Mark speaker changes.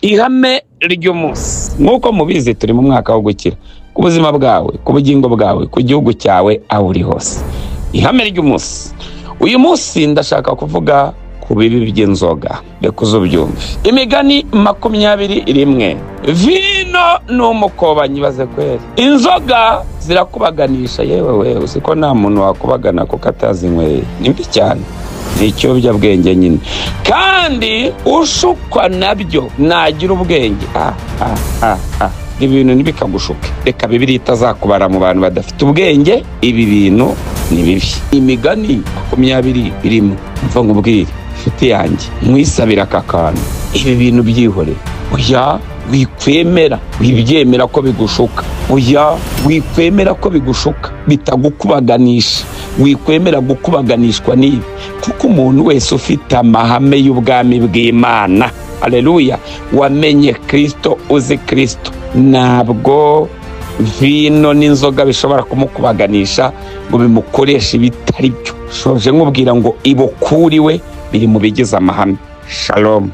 Speaker 1: Ihame ry'umunsi, nk'uko mubizi turi mu mwaka wo gukira ku buzima bwawe, ku bugingo bwawe, ku gihugu cyawe, aho uri hose. Ihame ry'umunsi uyu munsi ndashaka kuvuga ku bibi by'inzoga, reka uzubyumve. Imigani 21, vino ni umukobanyi, baze kweri. Inzoga zirakubaganisha, yewe we, uzi ko nta muntu wakubagana kuko atazinyweye, ni mbi cyane, ni ikiyobyabwenge nyine. Kandi ushukwa nabyo nagira ubwenge. Ibi bintu ntibikagushuke, reka Bibiliya itazakubara mu bantu badafite ubwenge. Ibi bintu ni bibi. Imigani 21, mva nkubwire inshuti yanjye, nkwisabira aka kantu, ibi bintu byihorere. Oya, wikwemera, wibyemera ko bigushuka. Oya, wikwemera ko bigushuka, bitagukubaganisha. Wikwemera gukubaganishwa n'ibi, kuko umuntu wese ufite amahame y'ubwami bw'Imana, haleluya, wamenye Kristo, uzi Kristo, ntabwo vino n'inzoga bishobora kumukubaganisha ngo bimukoreshe ibitari byo. Shoje nkubwira ngo ibukuriwe biri mu bigize amahame. Shalom.